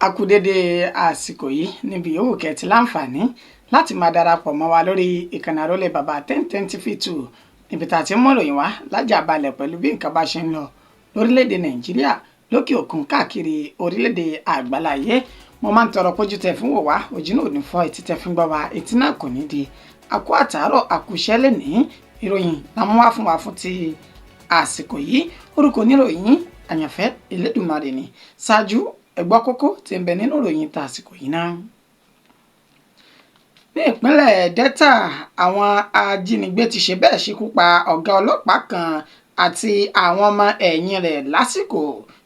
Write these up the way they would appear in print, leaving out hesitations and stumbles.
A kú dédé àsìkò yìí níbi yòówù kẹ́ ẹ ti láǹfààní láti máa darapọ̀ mọ́ wa lórí ìkànnì Àrólé Bàbá 1010 TV 2, níbi tá a ti ń mú ìròyìn wá lájà balẹ̀ pẹ̀lú bí nǹkan bá ṣe ń lọ lórílẹ̀‐èdè Nàìjíríà, lókè òkun, káàkiri orílẹ̀‐èdè àgbáláyé. Mo máa ń tọrọ pójú tẹ fún wò wá, ojú náà ò ní fọ́, etí tẹ fún gbọ́ wa, etí náà kò ní di. Àkó àtàárọ̀, àkùṣẹ́ lẹ́nìí. Ìròyìn la mú wá fún wa fún ti àsìkò yìí. Orúkọ oníròyìn, Àyànfẹ́ Elédùmarè ni. Ṣáájú, ẹ gbọ́ kókó tí ń bẹ nínú ìròyìn ta àsìkò yìí náà. Ní ìpínlẹ̀ Delta, àwọn ajínigbé ti ṣe bẹ́ẹ̀ ṣekú pa ọ̀gá ọlọ́pàá kan àti àwọn ọmọ ẹ̀yìn rẹ̀ lásìkò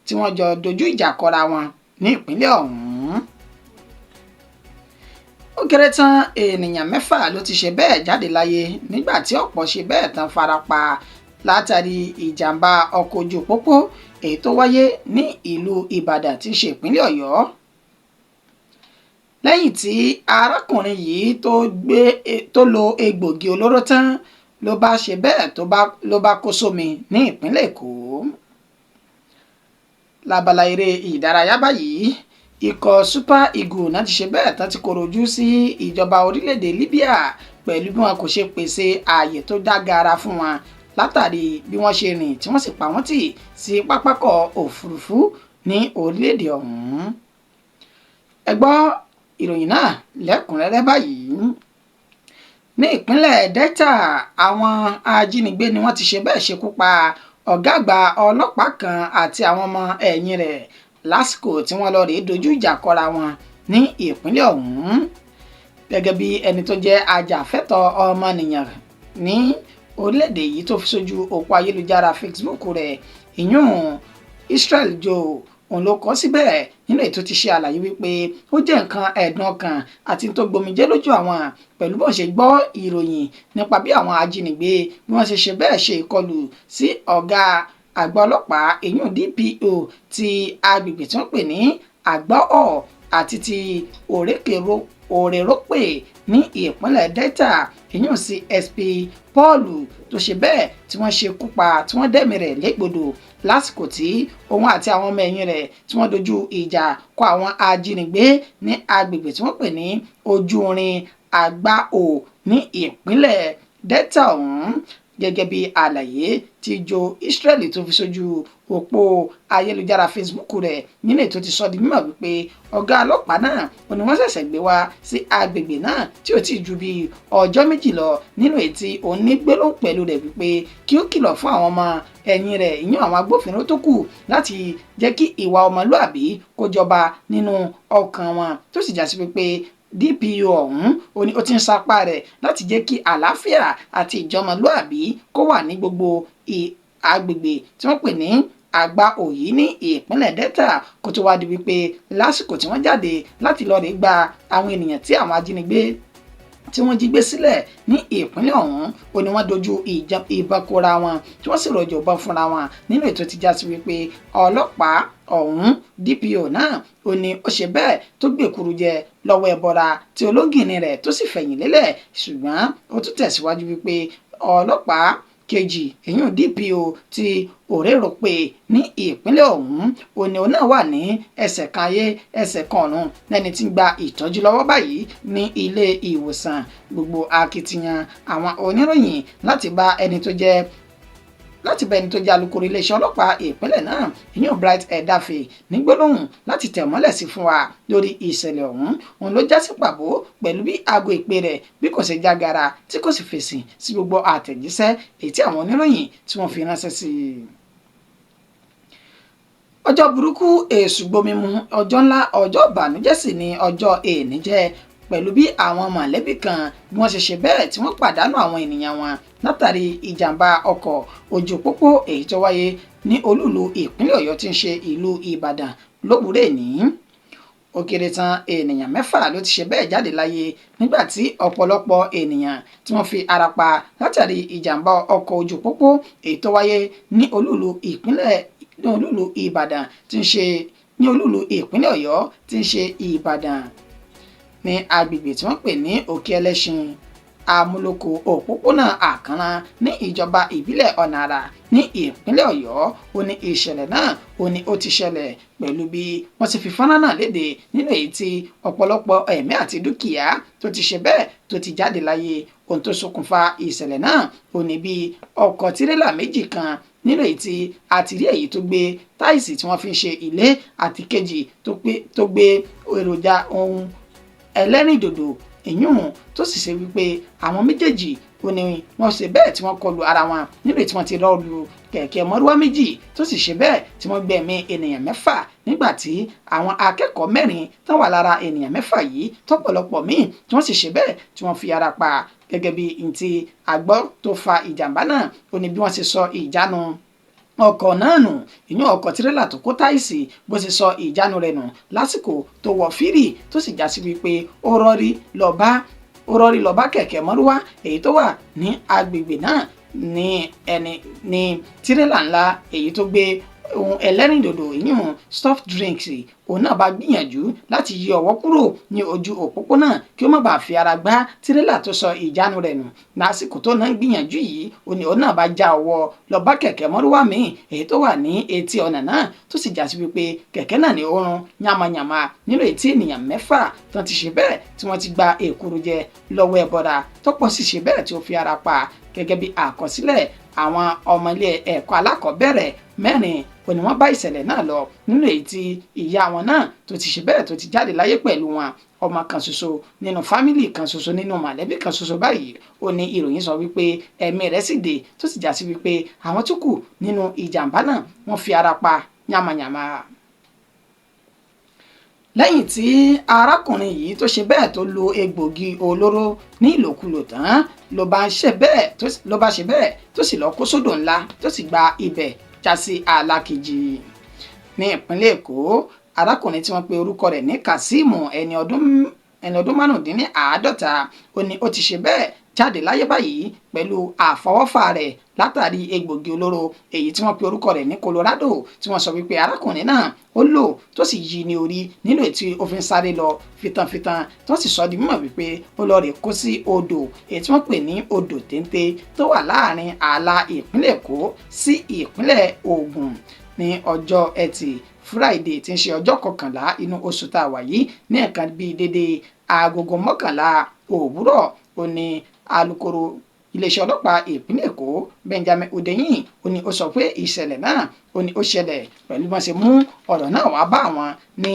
tí wọ́n jọ dojú ìjà kọra wọn ní ìpínlẹ̀ ọ̀hún. Ó kéré tán, ènìyàn 6 ló ti ṣe bẹ́ẹ̀ jáde láyé nígbà tí ọ̀pọ̀ ṣe bẹ́ẹ̀ tán farapa látàrí ìjàmbá ọkọ̀ ojú pópó èyí tó wáyé ní ìlú Ìbàdàn tí í ṣe ìpínlẹ̀ Ọ̀yọ́, lẹ́yìn tí arákùnrin yìí tó lo egbòogi olóró tán ló bá ṣe bẹ́ẹ̀ ló bá kó sómi ní ìpínlẹ̀ Èkó. Lábala eré ìdárayá báyìí, ikọ̀ Super Eagles náà ti ṣe bẹ́ẹ̀ tán ti kọ̀rọ̀ ojú sí ìjọba orílẹ̀-èdè Libya pẹ̀lú bí wọn kò ṣe pèsè ààyè tó dá gaara fún wọn, látàrí bí wọ́n ṣe rìn tí wọ́n sì pa wọ́n tì sí pápákọ̀ òfurufú ní orílẹ̀-èdè ọ̀hún. Ẹ gbọ́ ìròyìn náà lẹ́kùnrẹ́rẹ́ báyìí. Ní ìpínlẹ̀ Delta, àwọn ajínigbé ni wọ́n ti ṣe bẹ́ẹ̀ ṣekú pa ọ̀gá àgbà ọlọ́pàá kan àti àwọn ọmọ ẹ̀yìn rẹ̀ lásìkò tí wọ́n lọ rèé dojú ìjà kọra wọn ní ìpínlẹ̀ ọ̀hún. Gẹ́gẹ́ bí ẹni tó jẹ́ ajàfẹ́tọ̀ọ́ ọmọnìyàn ní orílẹ̀-èdè yìí tó fi sójú òpó ayélujára Facebook rẹ̀, ìyún Israel Joe, òun ló kọ síbẹ̀ nínú ètò tí ṣe àlàyé wípé ó jẹ́ nǹkan ẹ̀dùn ọkàn àti tó gbomijé lójú àwọn pẹ̀lú bọ́n ṣe gbọ́ ìròyìn nípa bí àwọn ajínigbé bí wọ́n ṣe ṣe bẹ́ẹ̀ ṣe ìkọlù sí ọ̀gá àgbà ọlọ́pàá, ìyún DPO ti agbègbè tí wọ́n pè ní Àgbáọ̀ àti ti Òrèrópè ní ìpínlẹ̀ Delta, ìyún CSP Paul, tó ṣe bẹ́ẹ̀ tí wọ́n ṣekú pa, tí wọ́n dẹ̀mí rẹ̀ légbodò lásìkò tí òun àti àwọn ọmọ ẹ̀yìn rẹ̀ tí wọ́n dojú ìjà kọ àwọn ajínigbé ní agbègbè tí wọ́n pè ní Ojúrin Àgbáò ní ìpínlẹ̀ Delta ọ̀hún. Gẹ́gẹ́ bí àlàyé tí Joe Israel tó fi sójú òpó ayélujára Facebook rẹ̀, nínú ètò ti sọ di mímọ̀ wípé ọ̀gá ọlọ́pàá náà ò ní wọ́n ṣẹ̀ṣẹ̀ gbé wá sí agbègbè náà tí ò tí ì ju bí ọjọ́ 2 lọ, nínú ètí òun ní gbólóhùn pẹ̀lú rẹ̀ wípé kí ó kìlọ̀ fún àwọn ọmọ ẹ̀yìn rẹ̀, ìyún àwọn agbófinró tó kù, láti jẹ́ kí ìwà ọmọlúàbí kó jọba nínú ọkàn wọn, tó sì já sí wípé DPO ọ̀hún ó ní ó ti ń sapá rẹ̀ láti jẹ́ kí àlàáfíà àti ìjọmọlúàbí kó wà ní gbogbo agbègbè tí wọ́n pè ní Àgbà Òyì ní ìpínlẹ̀ Delta, kó tó wá di wípé lásìkò tí wọ́n jáde láti lọ rè gba àwọn ènìyàn tí àwọn ajínigbé tí wọ́n jí gbé sílẹ̀ ní ìpínlẹ̀ ọ̀hún, ó ní wọ́n dojú ìbọn kóra wọn tí wọ́n sì rọ̀jò ìbọn fúnra wọn, nínú ètò ti já sí wípé ọlọ́pàá ọ̀hún, DPO náà, ó ní ó ṣe bẹ́ẹ̀ tó gbèkuru jẹ lọ́wọ́ ẹbọra tí ológìnní rẹ̀ tó sì fẹ̀yìn lélẹ̀. Ṣùgbọ́n ó tún tẹ̀síwájú wípé ọlọ́pàá kejì, èyún DPO ti Òréròpé ní ìpínlẹ̀ ọ̀hún, ó ní òun náà wà ní ẹsẹ̀ kan ayé, ẹsẹ̀ kan ọ̀run, lẹ́ni tí ń gba ìtọ́jú lọ́wọ́ báyìí ní ilé ìwòsàn. Gbogbo akitiyan àwọn oníròyìn láti bá ẹni tó jẹ́ alukoro iléeṣẹ́ ọlọ́pàá ìpínlẹ̀ náà, ìyún Bright Edafe, ní gbólóhùn láti tẹ̀ mọ́lẹ̀ sí fún wa lórí ìṣẹ̀lẹ̀ ọ̀hún, òun ló já sí pàbó pẹ̀lú bí aago ìpè rẹ̀ bí kò ṣe jágara, tí kò sì fèsì sí gbogbo àtẹ̀jíṣẹ́ èyí tí àwọn oníròyìn tí wọ́n fi ránṣẹ́ sí i. Ọjọ́ burúkú èṣù gbomimu, ọjọ́ ńlá, ọjọ́ ìbànújẹ́ sì ni ọjọ́ èní jẹ́ pẹ̀lú bí àwọn mọ̀lẹ́bí kan bí wọ́n ṣe ṣe bẹ́ẹ̀ tí wọ́n pàdánù àwọn ènìyàn wọn látàrí ìjàmbá ọkọ̀ ojú pópó èyí tó wáyé ní olúùlú ìpínlẹ̀ Ọ̀yọ́ tí ń ṣe ìlú Ìbàdàn lówùúrọ̀ èní. Ó kéré tán, ènìyàn 6 ló ti ṣe bẹ́ẹ̀ jáde láyé nígbà tí ọ̀pọ̀lọpọ̀ ènìyàn tí wọ́n fi ara pa látàrí ìjàmbá ọkọ̀ ojú pópó èyí tó wáyé ní olúùlú ìpínlẹ̀, ní olúùlú Ìbàdàn tí ń ṣe, ní olúùlú ìpínlẹ̀ Ọ̀yọ́ tí ń ṣe Ìbàdàn, ní agbègbè tí wọ́n pè ní Òkè Ẹlẹ́ṣin. Amúlòkó, òpópónà Àkànrán ní ìjọba ìbílẹ̀ Ọ̀nà Àrà ní ìpínlẹ̀ Ọ̀yọ́. Ó ní ìṣẹ̀lẹ̀ náà ó ní ó ti ṣẹlẹ̀ pẹ̀lú bí wọ́n ti fi fọ́nrán náà léde, nínú èyí tí ọ̀pọ̀lọpọ̀ ẹ̀mí àti dúkìá tó ti ṣe bẹ́ẹ̀ tó ti jáde láyé. Ohun tó ṣokùnfà ìṣẹ̀lẹ̀ náà ó ní bí ọkọ̀ tirẹ́là méjì kan, nínú èyí tí a ti rí èyí tó gbé táìsì tí wọ́n fi ń ṣe ilé àti kejì tó gbé èròjà ohun ẹlẹ́rìndòdò ìyún, tó sì ṣe wípé àwọn méjèèjì ó ní wọ́n ṣe bẹ́ẹ̀ tí wọ́n kọlu ara wọn, nínú tí wọ́n ti rọ́ọ̀lù kẹ̀kẹ́ mọ́rúwá méjì, tó sì ṣe bẹ́ẹ̀ tí wọ́n gbẹ̀mí ènìyàn 6, nígbà tí àwọn akẹ́kọ̀ọ́ 4 tán wà lára ènìyàn 6 yìí, tọ́pọ̀lọpọ̀ míì tí wọ́n sì ṣe bẹ́ẹ̀ tí wọ́n fi ara pa. Gẹ́gẹ́ bí ntí àgbọ́ tó fa ìjàmbá náà, ó ní bí wọ́n ṣe sọ ìjánu ọkọ̀ náà nù, ìyún ọkọ̀ tirẹ́là tó kó táìsì, bó ṣe sọ ìjánu rẹ̀ nù lásìkò tó wọ̀ fírì, tó sì já sí wípé ó rọ́rí lọ bá kẹ̀kẹ́ mọ́rúwá èyí tó wà ní agbègbè náà ní ẹni ní tirẹ́là ńlá èyí tó gbé ohun ẹlẹ́rìndòdò, ìyún soft drinks, òun náà bá gbìyànjú láti yí ọwọ́ kúrò ní ojú òpópónà kí ó má bàa fi ara gbá tirẹ́là tó sọ ìjánu rẹ̀ nù. Lásìkò tó náà ń gbìyànjú yìí, ó ní òun náà bá já ọwọ́ lọ bá kẹ̀kẹ́ mọ́rúwá míì èyí tó wà ní etí ọ̀nà náà, tó sì já sí wípé kẹ̀kẹ́ náà ní oorun yamayama, nínú etí ènìyàn 6 tó ti ṣe bẹ́ẹ̀ tí wọ́n ti gba èkuru jẹ lọ́wọ́ ẹbọra, tọ́pọ̀ sì ṣe bẹ́ẹ̀ tí ó fi ara pa. Gẹ́gẹ́ bí àkọsílẹ̀, àwọn ọmọ ilé ẹ̀kọ́ alákọ̀ọ́bẹ̀rẹ̀ 4 kò ní wọ́n bá ìṣẹ̀lẹ̀ náà lọ, nínú èyí tí ìyá wọn náà tó ti ṣe bẹ́ẹ̀ tó ti jáde láyé pẹ̀lú wọn. Ọmọ kan ṣoṣo nínú family kan ṣoṣo, nínú mọ̀lẹ́bí kan ṣoṣo báyìí, ó ní ìròyìn sọ wípé ẹ̀mí rẹ̀ sì dé, tó sì já sí wípé àwọn tó kù nínú ìjàmbá náà, wọ́n fi ara pa yàmàyàmà. Lẹ́yìn tí arákùnrin yìí tó ṣe bẹ́ẹ̀ tó lo egbògi olóró ní ìlòkulò tán, ló bá ṣe bẹ́ẹ̀ tó sì lọ kó sódò ńlá, tó sì gba ibẹ̀ já sí alákejì ní ìpínlẹ̀ Èkó. Arákùnrin tí wọ́n pe orúkọ rẹ̀ ní Kazeem, ẹni ọdún 45, ó ní ó ti ṣe bẹ́ẹ̀ jáde láyé báyìí pẹ̀lú àfọwọ́fà rẹ̀ látàrí egbògi olóró èyí tí wọ́n pe orúkọ rẹ̀ ní Colorado, tí wọ́n sọ wípé arákùnrin náà ó lò tó sì yí ní orí, nínú ètí ó fi ń sáré lọ fitanfitan, tí wọ́n sì sọ di mímọ̀ wípé ó lọ rè kó sí odò èyí tí wọ́n pè ní odò téńté tó wà láàrin ààlà ìpínlẹ̀ Èkó sí ìpínlẹ̀ Ògùn ní ọjọ́ Ẹtì Friday, tí ń ṣe ọjọ́ 11 inú oṣù tá a wà yìí, ní nǹkan bíi dédé agogo 11 òwúrọ̀. Ó ní alukoro iléeṣẹ́ ọlọ́pàá ìpínlẹ̀ Èkó, Benjamin Hundeyin, ó ní ó sọ pé ìṣẹ̀lẹ̀ náà ó ní ó ṣẹlẹ̀ pẹ̀lú bí wọ́n ṣe mú ọ̀rọ̀ náà wá bá àwọn ní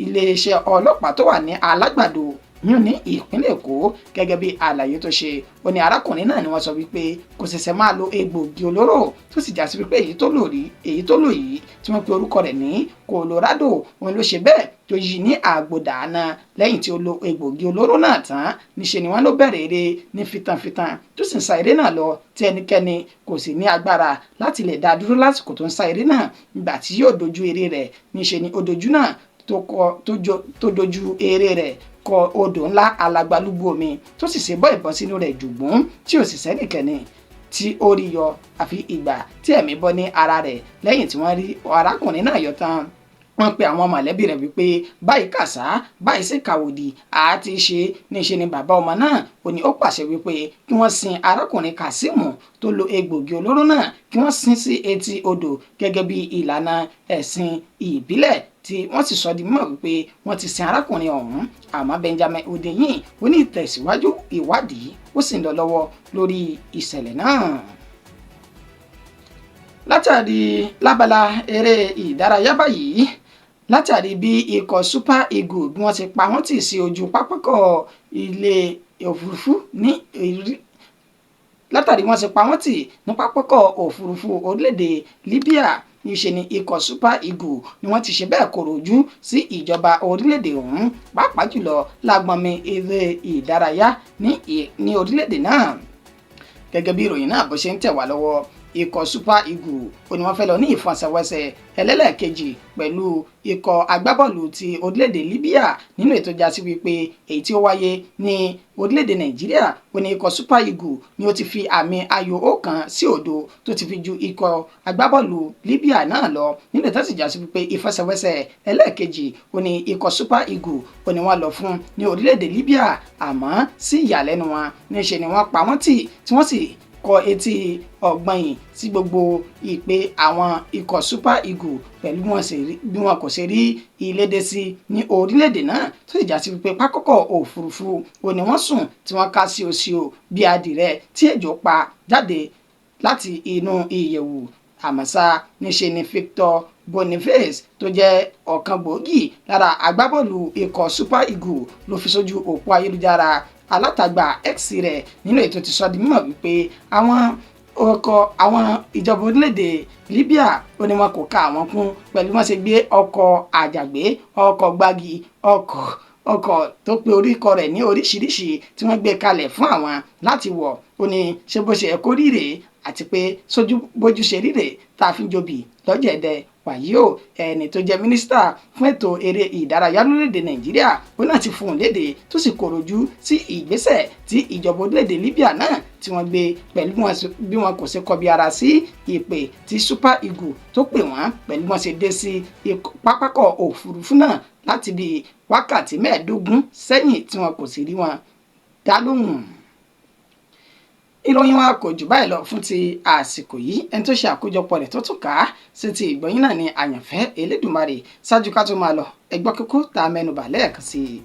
iléeṣẹ́ ọlọ́pàá tó wà ní Alágbàdo yún ní ìpínlẹ̀ Èkó. Gẹ́gẹ́ bí àlàyé tó ṣe, ó ní arákùnrin náà ni wọ́n sọ wípé kò ṣẹ̀ṣẹ̀ máa lo egbògi olóró, tó sì já sí wípé èyí tó lò rí, èyí tó lò yìí tí wọ́n pe orúkọ rẹ̀ ní Colorado, òun ló ṣe bẹ́ẹ̀ tó yí ní àgbòdàáná. Lẹ́yìn tí ó lo egbògi olóró náà tán, níṣe ni wọ́n ló bẹ̀rẹ̀ eré ní fitanfitan, tó sì ń sa eré náà lọ tí ẹnikẹ́ni kò sì ní agbára láti lè dá dúró lásìkò tó ń sa eré náà. Nígbà tí yóò dojú eré rẹ̀, níṣe ni ó dojú náà tó dojú eré rẹ̀ kọ odò ńlá alagbalúgbú omi, tó sì ṣe bọ́ ìbọn sínú rẹ̀ jùgbọ́n, tí ò sì sẹ́nìkẹ́ni tí ó rí yọ àfi ìgbà tí ẹ̀mí bọ́ ní ara rẹ̀. Lẹ́yìn tí wọ́n rí arákùnrin náà yọ tán, wọ́n pe àwọn mọ̀lẹ́bí rẹ̀ wípé báyìí kàṣá, báyìí sì kàwòdì àti ṣe. Níṣe ni bàbá ọmọ náà ó ní ó pàṣẹ wípé kí wọ́n sin arákùnrin Kazeem tó lo egbògi olóró náà, kí wọ́n sin sí etí odò gẹ́gẹ́ bí ìlànà ẹ̀sìn ìbílẹ̀, tí wọ́n sì sọ di mímọ̀ wípé wọ́n ti sin arákùnrin ọ̀hún. Àmọ́ Benjamin Hundeyin ó ní ìtẹ̀síwájú ìwádìí ó sì ń lọ lọ́wọ́ lórí ìṣẹ̀lẹ̀ náà. Látàrí lábala eré ìdárayá báyìí, látàrí bí ikọ̀ Super Eagles bí wọ́n ti pa wọ́n tì sí ojú pápákọ̀ ilé òfurufú ní látàrí wọ́n ti pa wọ́n tì ní pápákọ̀ òfurufú orílẹ̀-èdè Libya, níṣe ni ikọ̀ Super Eagles ni wọ́n ti ṣe bẹ́ẹ̀ kọ̀rọ̀ ojú sí ìjọba orílẹ̀-èdè ọ̀hún, pàápàá jùlọ lágbọnmi eré ìdárayá ní orílẹ̀-èdè náà. Gẹ́gẹ́ bí ìròyìn náà bó ṣe ń tẹ̀ wá lọ́wọ́, Ikọ̀ Super Eagles ó ní wọ́n fẹ́ lọ ní ìfọsẹ̀wọnsẹ̀ ẹlẹ́lẹ́kejì pẹ̀lú ikọ̀ agbábọ́ọ̀lù ti orílẹ̀-èdè Libya nínú ètò jásí wípé èyí tí ó wáyé ní orílẹ̀-èdè Nàìjíríà. Ó ní ikọ̀ Super Eagles ni ó ti fi àmì ayò 1-0 tó ti fi ju ikọ̀ agbábọ́ọ̀lù Libya náà lọ nínú ètò sì jásí wípé ìfẹsẹ̀wẹsẹ̀ ẹlẹ́ẹ̀kejì ó ní ikọ̀ Super Eagles ó ní wọ́n lọ fún ní orílẹ̀-èdè Libya, àmọ́ sí ìyàlẹ́nu wọn níṣe ni wọ́n pa wọ́n tì tí wọ́n sì kọ etí ọ̀gbọ̀nyìn sí gbogbo ìpè àwọn ikọ̀ Super Eagles pẹ̀lú bí wọn kò ṣe rí ìlédè sí ní orílẹ̀-èdè náà, tó sì já sí wípé pákọ́kọ̀ òfurufú ò ní wọ́n sùn tí wọ́n ká sí òsì bí adìrẹ tí ejò pa jáde láti inú ìyẹ̀wù. Àmọ́ ṣá, níṣe ni Victor Boniface tó jẹ́ ọ̀kan gbòógì lára agbábọ́ọ̀lù ikọ̀ Super Eagles ló fi sójú òpó ayélujára alátagbà X rẹ̀ nínú ètò ti sọ di mímọ̀ wípé àwọn ọkọ̀ àwọn ìjọba orílẹ̀-èdè Libya ó ní wọn kò ka àwọn kún pẹ̀lú wọ́n ṣe gbé ọkọ̀ àjàgbé, ọkọ̀ gbági, ọkọ̀ tó pe orúkọ rẹ̀ ní oríṣiríṣi tí wọ́n gbé kalẹ̀ fún àwọn láti wọ̀. Ó ní ṣé bó ṣe ẹ̀kọ́ rí rèé, àti pé sójú bójú ṣe rí rèé tá a fi ń jobi lọ́jẹ̀dẹ̀. Wàyí o, ẹni tó jẹ́ mínísítà fún ètò eré ìdárayá lórílẹ̀‐èdè Nàìjíríà ó náà ti fún un léde tó sì kòròjú sí ìgbésẹ̀ tí ìjọba orílẹ̀‐èdè Libya náà tí wọ́n gbé pẹ̀lú bí wọn kò ṣe kọbi ara sí ìpè tí Super Eagles tó pè wọ́n pẹ̀lú bí wọ́n ṣe dé sí pápákọ̀ òfurufú náà láti bí wákàtí 15 sẹ́yìn tí wọn kò sì rí wọn dá lóhùn. Ìròyìn wa kò jù báyìí lọ fún ti àsìkò yìí. Ẹni tó ṣe àkójọpọ̀ rẹ̀ tó tún kà á sí ti ìgbọ̀nyìn náà ni Àyànfẹ́ Elédùmarè. Ṣáájú ká tó máa lọ, ẹgbọ́ kíkó tá a mẹ́nubà lẹ́ẹ̀kan sí i.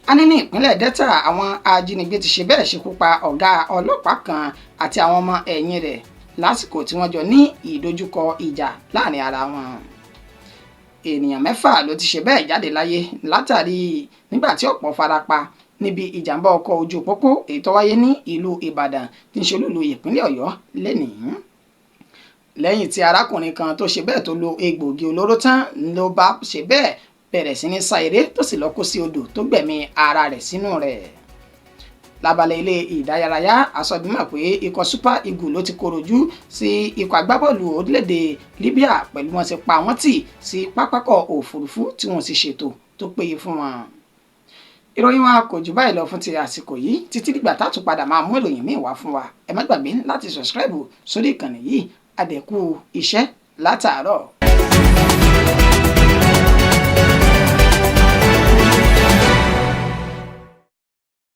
A ní ní ìpínlẹ̀ Delta, àwọn ajínigbé ti ṣe bẹ́ẹ̀ ṣekú pa ọ̀gá ọlọ́pàá kan àti àwọn ọmọ ẹ̀yìn rẹ̀ lásìkò tí wọ́n jọ ní ìdojúkọ ìjà láàrin ara wọn. Ènìyàn 6 ló ti ṣe bẹ́ẹ̀ jáde láyé látàrí nígbà tí ọ̀pọ̀ farapa níbi ìjàmbá ọkọ̀ ojú pópó èyí tó wáyé ní ìlú Ìbàdàn tí ń ṣe olúìlú ìpínlẹ̀ Ọ̀yọ́ lẹ́nìí. Lẹ́yìn tí arákùnrin kan tó ṣe bẹ́ẹ̀ tó lo egbòogi olóró tán ló bá ṣe bẹ́ẹ̀ bẹ̀rẹ̀ sí ní sá eré tó sì lọ kó sí odò tó gbẹ̀mí ara rẹ̀ sínú rẹ̀. Lábalẹ̀ ilé ìdárayá, àsọdúnmọ̀ pé ikọ̀ Super Eagles ló ti korojú sí ikọ̀ agbábọ́ọ̀lù orílẹ̀-èdè Libya pẹ̀lú wọn ti pa wọ́n tì sí pápákọ̀ òfurufú tí wọ́n sì ṣètò tó péye fún wọn. Ìròyìn wa kò jù báyìí lọ fún ti àsìkò yìí títí dìgbà tá a tún padà máa mú ìròyìn míì wá fún wa. Ẹ má gbàgbé láti subscribe sórí ìkànnì yìí. Àdẹ̀kù iṣẹ́ látàárọ̀.